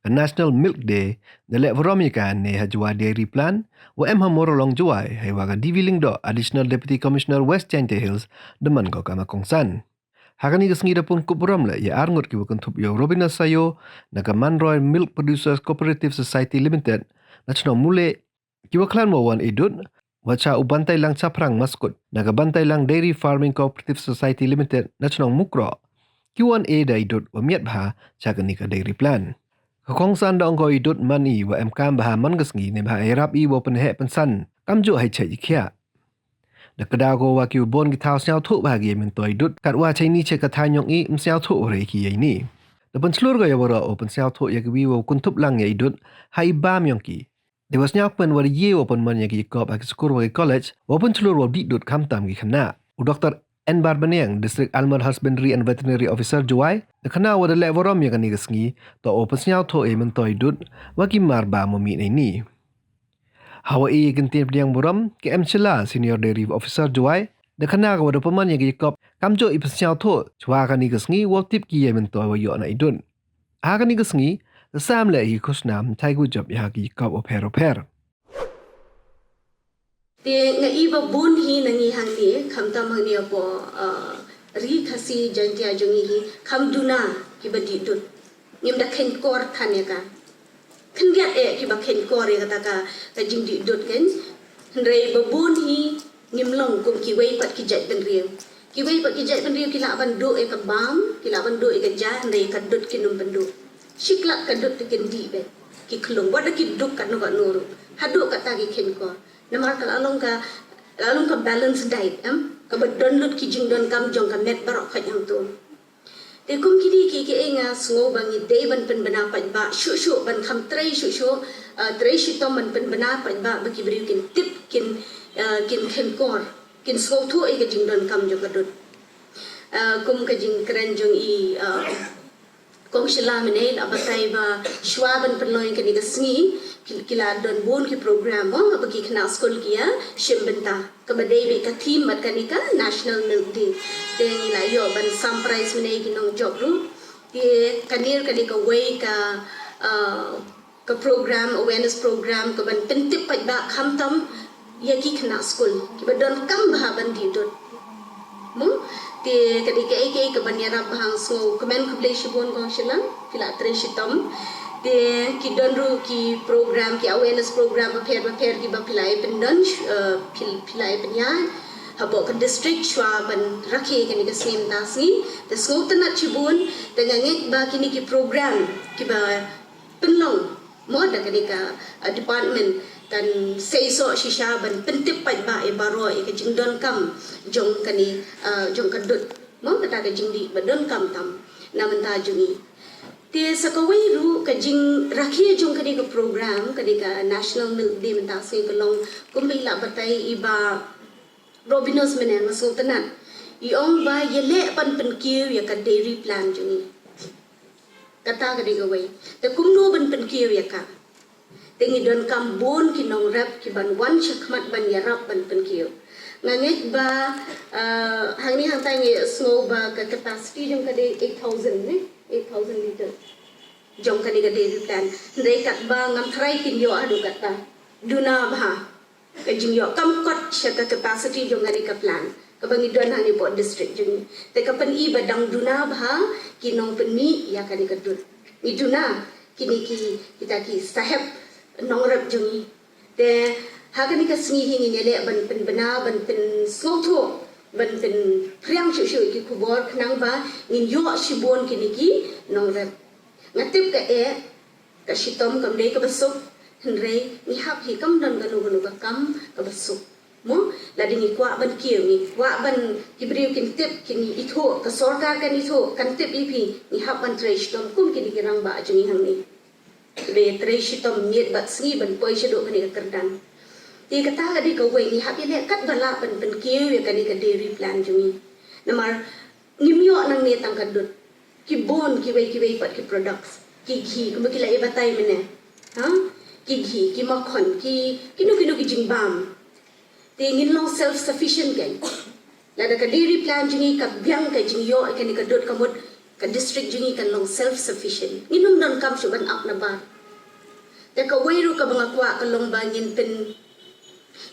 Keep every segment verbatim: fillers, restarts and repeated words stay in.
National Milk Day da leh burom ïa kane ha Jowai Dairy Plant, wa em ha Mawryngkneng Jowai, hei wa ka D V Lyngdoh, Additional Deputy Commissioner West Jaintia Hills, da man ko ka ma kongsan. Ha kane ka sngi da pun kup burom leh ïa arngut ki wa kynthup ïa u Robina Sayo, na ka Manroi Milk Producers Cooperative Society Limited, na chnong Mule, ki wa khlaiñ wa wan idut, wa cha u Bantailang Chaphrang Maskut, na ka Bantailang Dairy Farming Cooperative Society Limited, na chnong Mukroh, ki wan e da idut wa miat bha cha kane ka dairy plant. Ka kongsan da ong ko idut man i wa em kam bha man ka sngi ne bha ïarap i wa pynheh pynsan, kam ju hai chai i khia. Da ka daw ko wa ki wa bun ki thaw sñiawthuh bha ki ïa myntoi idut, kat wa chai ni chai ka thaiñ yong i, ym sñiawthuh wa re ki ïa ini. Da pynchlur ko ïa waroh wa pynsñiawthuh ïa ki wi wa kynthup lang ïa idut, ha i bam yong ki. Dei wa sñiaw pyn wa da ye wa pynman ïa ki kop ha ki skur wa ki college, wa pynchlur wa dih dud khamtam ki khynnah. U Doktor N Bar Baniang, District Animal Husbandry and Veterinary Officer Jowai, da khana wa da leh burom ïa kane ka sngi, to wa pynsñiawthuh ïa myntoi idut, wa ki mar bam wa mih na ini. Ha wa i ïa kyntien pdiang burom, ka M Shila, Senior Dairy Officer Jowai, da khana ka wa da pynman ïa ki kop, kam ju i pynsñiawthuh, chwa kane ka sngi, wa tip ki ïa myntoi wa ïoh na idut. Ha kane ka sngi, da sam leh hi khusnam, thai ku jop ïa ki kop wa pher wa pher. Te nga i ba bun hi na ngi hangne, khamtam hangne hapoh, uh, ri Khasi Jaintia jong ngi hi, kham duna ki ba dih dud. Ngim da kheiñ kor than ïa ka. Khyndiat eh ki ba kheiñ kor ïa kata ka, ka jingdih dud kein. Hynrei ba bun hi ngim long kum kiwei pat ki jait bynriew. Kiwei pat ki jait bynriew ki lah ban duh ïa ka bam, ki lah ban duh ïa ka ja, hynrei ka dud kin ym pynduh. Shi klat ka dud te kin dih beit. Ki khlung, wat da ki duk katno katno ruh. Haduh kata ki kheiñ kor. Namar ka la long ka, la long ka balance diet, em? Ka ba don lut ki jingdonkam jong ka met baroh khoit hangto. Te kum kine ki, ki ei nga sngew ba ngi dei ban pynbna paidbah shuh shuh, ban kham trei shuh shuh, uh, trei shitom ban pynbna paidbah ba ki briew kin tip, kin, uh, kin kheiñ kor, kin sngewthuh ïa ka jingdonkam jong ka dud. Uh, kum ka jingkren jong i, uh, Kong Shila mynne la batai ba shwa ban pynlong ïa kane ka sngi, ki, ki la don bun ki program mo, ba ki khynnah skul ki ïa shim bynta. Ka ba dei beit ka theme bad kane ka National Milk Day. Te ngi la ïoh ban sam prize mynne ki nongjop ruh. Te kane kane kawei ka, uh, ka program, awareness program, ka ban pyntip paidbah khamtam ïa ki khynnah skul ki ba donkam bha ban dih dud. Mo, te ka dei kaei kaei ka ban ïarap bha. Nga sngew kmen khublei shibun Kong Shila, phi la trei shitom. Te ki don ruh ki program, ki awareness program bapher bapher ki ba phi la ïa pyndon, eh, phi, phi la ïa pynïaid hapoh ka district shwa ban rakhe kane ka sngi mynta sngi. Te sngewtynnat shibun, te nga ngeit ba kine ki program ki ba pynlong mo da kane ka, uh, department kan seisoh shisha ban pyntip paidbah ïa baroh ïa ka jingdonkam jong kane, uh, jong ka dud. Mo kata ka jingdih ba donkam tam na bynta jong ngi. Te sa kawei ruh ka jingrakhe jong kane ka program, kane ka National Milk Day mynta sngi ka long kumba i la batai i Bah Robinus mynne, nga sngewtynnat. I ong ba ïaleh ban pynkiew ïa ka dairy plant jong ngi. Kata ka dei kawei. Te kumno ban pynkiew ïa ka? Te ngi donkam bun ki nongrep ki ban wan shakhmat ban ïarap ban pynkiew. Nga ngeit ba, uh, hangne hangtai ngi sngew ba ka capacity jong ka dei eight thousand ne, eight thousand liter jong kane ka dairy plant. Hynrei katba ngam tharai kin ïoh haduh katta. Duna bha ka jingïoh, kam kot sha ka capacity jong kane ka plant ka ba ngi don hangne hapoh district jong ngi. Te ka pyni ba dang duna bha ki nongpynmih ïa kane ka dud. Ngi duna kine ki, kita ki sahep nongrep jong ngi. Te ha kane ka sngi hi ngin ïaleh ban pynbna, ban pynsngewthuh, ban pynphriang shuh shuh ki khubor khnang ba ngin ïoh shibun kine ki nongrep. Nga tip ka eh, ka shitom kam dei ka ba suk, hynrei ngi hap hi kam don kano kano ka kam ka ba suk. Mo, lada ngi kwah ban kiew, ngi kwah ban ki briew kin tip, kin ithuh, ka sorkar kan ithuh, kan tip ïa phi, ngi hap ban trei shitom kum kine ki rangbah jong ngi hangne. Ki ba trei shitom miet bad sngi ban poi shaduh kane ka kyrdan. Te kata ka dei kawei, ngi hap ïaleh katba lah ban pynkiew ïa kane ka dairy plant jong ngi. Namar ngim ïoh nangne tang ka dud. Ki bun kiwei kiwei pat ki products. Ki ghee, kumba ki la ïa batai mynne. Ha? Ki ghee, ki makhon, ki, kino kino ki jingbam. Te ngin long self sufficient kein. Lada ka dairy plant jong ngi ka biang ka jingïoh ïa kane ka dud, ka mut Ka district jong ngi kan long self sufficient. Ngin ym donkam shuh ban ap na bar. Te kawei ruh kaba nga kwah ka long ba ngin pyn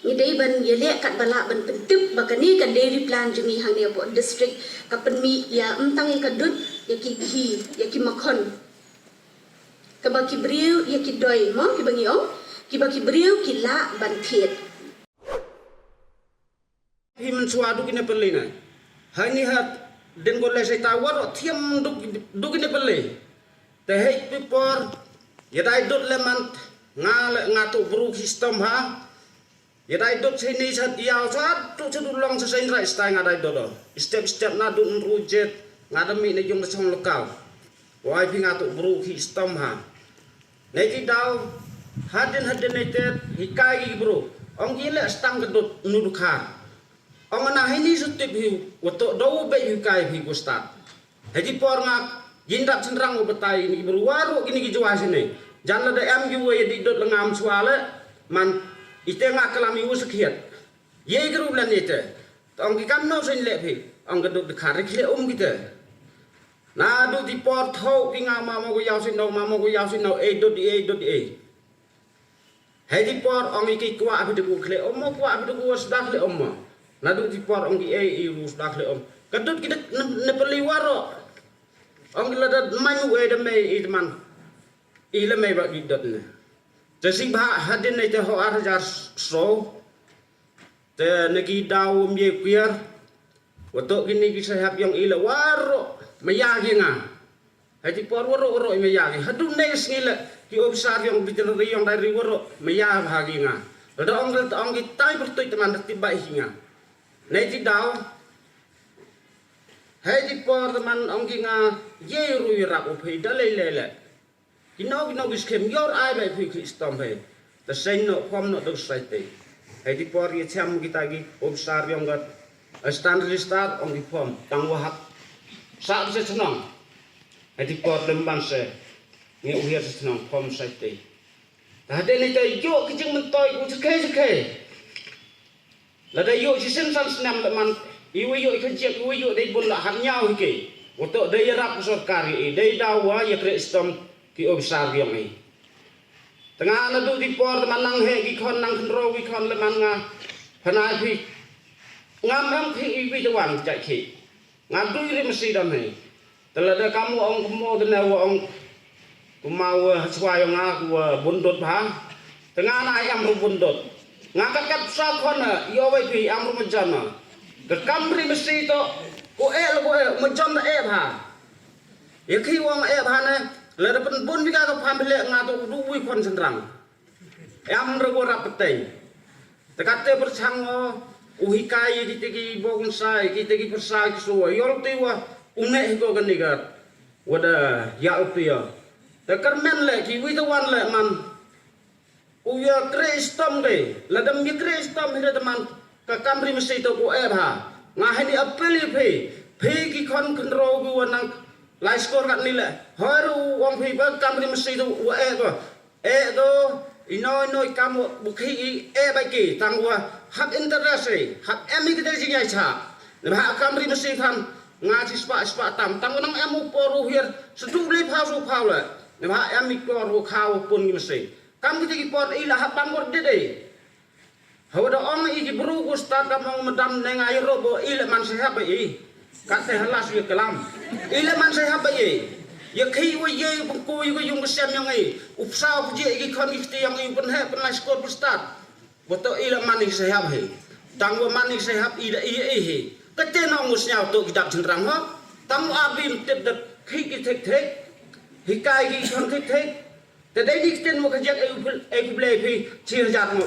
ngi dei ban ïaleh katba lah ban pyntip ba kane ka dairy plant jong ngi hangne hapoh district ka pynmih ïa ym tang ïa ka dud, ïa ki ghi, ïa ki makhon. Kaba ki briew ïa ki doi mo kiba ngi ong, kiba ki briew ki lah ban thied. Hi mynshuwa duk ine pynlei na. Hani hat den ko le sai ta war thiam duk duk ine pynlei. Te hei pi por ïa dai dot le man nga le nga tu bru ki stom ha. Ïa dai dot sai ni sat ïa sat tu sat long sa sai rai stai nga dai dot. Step step na dun ru jet nga da mi ne jong da song lokal. Wai phi nga tu bru ki stom ha. Nei ti daw hadin hadin nei te hikai ki bru. Ong ki le stang ka dot nu du kha. Ong na hini su tip hi wato do be hikai hi ko start. Hei ti por nga yin dap senrang u batai ni bru waru kini ki jua sini. Jan la da em ki wei di dot la ngam sua le man ite nga kalam yu sakhiat. Ye gru lan ite. Ong ki kam no sin le phi. Ong ka dot de kha rik le um kite. Na du ti por thau ki nga ma mo ko yaw sin no ma mo ko yaw sin no e dot e dot e. Hei ti por ong i ki kwah phi de ku khle om mo kwah phi de ku sdak khle om mo. Na du ti por ong ki e i ru sdak khle om. Ka dot ki de ne peli waro. Ong ki la da man u e de mei i de man. I le mei ba ki dot ne. Te si ba hadin ne te ho ar hajar so. Te na ki daw um ye kuiar. Wato kini ki sahab yong ila waro maya ki nga. Hei ti por waro waro maya ki. Hadu nei sngi le ki officer yong veterinary yong dairy waro maya ba ki nga. Lada ong lada ong ki tai bertui teman ti bai ki nga. Nei ti daw. Hei ti por teman ong ki nga ye ru rap u phei dalei lele. Kino kino ki skem yor ai bai phi ki stom he. Ta sen no pom no dok sai te. Hei ti por ye cham kita ki officer yong gat. Stand register ong ki pom tang wahap. Sa se chnong. Hei ti por lem ban se. Ngi u hiar se chnong pom sai te. Ta de ni te yo ki jing mentoi ku chke chke. Lada ïoh shisien san snem lada man iwei ïoh i khyndiat iwei ïoh dei bun la han ñiaw hi ke. Wato dei ïarap ka sorkar i dei daw wa ïa kre stom ki officer yong i. Tengah na du di por teman nang he ki khon nang khynro ki khon lada man nga. Phanai phi ngam em phi iwei te wan jai khi. Nga dui ri masi dam he. Te lada kam wa ong kumo te ne wa ong kuma wa swa yong nga ku wa bundot bha. Te nga na ai am ru bundot. Nga kat kat sa khon na yo wai phi am ru majan na. Te kam ri masi to ko e lo ko e majan na e bha. Ya khi wa ong e bha ne lada pen bun bi ka ka pham bile nga to du wi khon sendrang. Em re ko rap peteng. Te kate pyrshang ngo u hikai kite ki bonsai kite ki pyrsa ki so yol te wa u ne hi ko kani ka. Wada ya u te ya. Te kyrmen le ki wi te wan le man. U ya kre stom de. Lada mi kre stom hi de man ka kam ri masi to ko e bha. Nga hani apel i phi. Phi ki khon khynro ki wa nang lai skor kat ni le. Hoi ru wong phi ba kam ri masi to wa e ko. E do ino ino i kam bu khi i e bai ki tang wa hap interest i hap em i kite jingai cha. Ne ba kam ri masi than nga chi spa spa tam tang nang em u por u hir sedu li pha su pha le. Ne ba em i por u kha u pun ngi masi. Kam kite ki por i la hap bang bor dede. Hawa da ong i ki bru ku start kam ong madam ne nga i ro bo i le man se hap i. Kat te halas ïa kalam. I le man sai hap ba ye. Ïa khi wa ye pengku ïa ka yung ka sem yong i. U psa u pje ki khon ki kti yong i u pynhe pynlai skor pynstad. Wa to i le man i sai hap he. Tang wa man i sai hap i da i i he. Ka te nong u sñiaw to ki dap chendrang ho. Tang wa abim tip da khi ki thek thek. Hikai ki khon thek thek. Te dei ni ktien wa ka jek e u pil e ku blei phi chi hajar mo